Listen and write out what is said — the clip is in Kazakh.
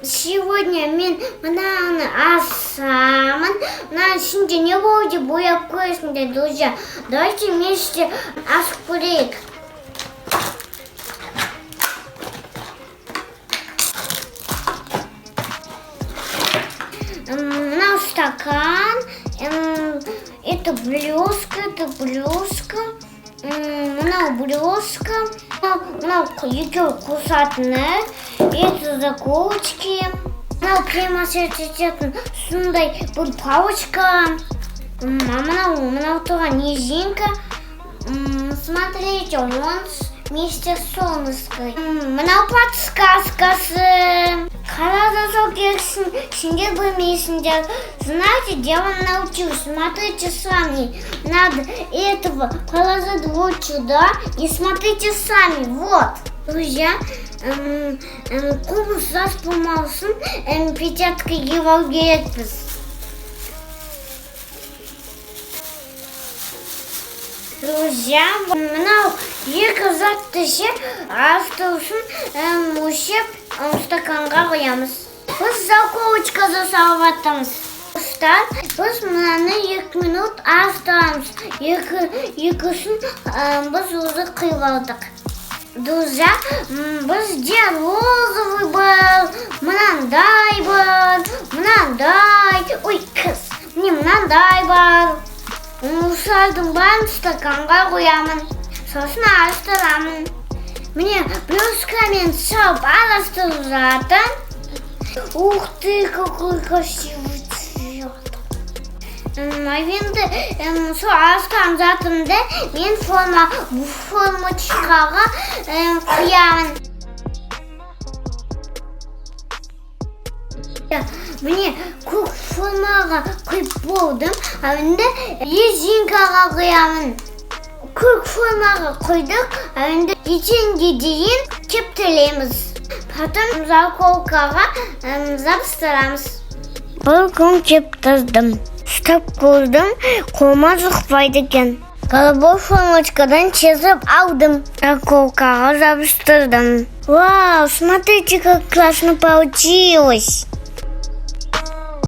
Сегодня мен мынаны ашамын. Мынаның ішінде не болды деп ойлап көресіңдер, друзья. Давайте вместе ашып көрейік. Мынау стакан, это блестка, это блестка, мынау блестка, мынау екеуі қосатыны, это заколочки, мынау племасет ететін сондай бір палочка, а мынау тұрған резинка. Смотрите, он вместе с солнышкой. Мынау подсказкасы. Қалай жасау керексің, сендер білмейсіңдер. Знаете, где он научился? Смотрите сами. Надо этого положить вот сюда и смотрите сами. Вот. Друзья, қолымыз жас болмасын, перчатка киіп алу керекпіз. Друзья, мынау екі затты ше астырсын, өлшеп, стаканға қоямыз. Біз заколочка жасап жатырмыз. Достар, біз мынаны 2 минут астырамыз. Екісін біз уже құйып алдық. Друзья, бізде розовый бар, мынандай бар, мынандай, ой, қыз, міне, мынандай бар. Осылардың бәрін стаканға қоямын. Сосын араластырамын. Міне, блесткамен салып араластырып жатыр. Ух ты, какой красивый цвет. А енді сол араластырған затымды мен формочкаға құямын. Міне, көк формаға құйып болдым, а енді резинкаға құямын. Көк формаға құйдық, а енді ертеңге дейін кептіреміз. Потом заколкаға жабыстырамыз. Бір күн кептірдім. Ұстап көрдім, қолыма жұқпайды екен. Голубой формочкадан чесіп алдым. Заколкаға жабыстырдым. Вау, смотрите, как классно получилось.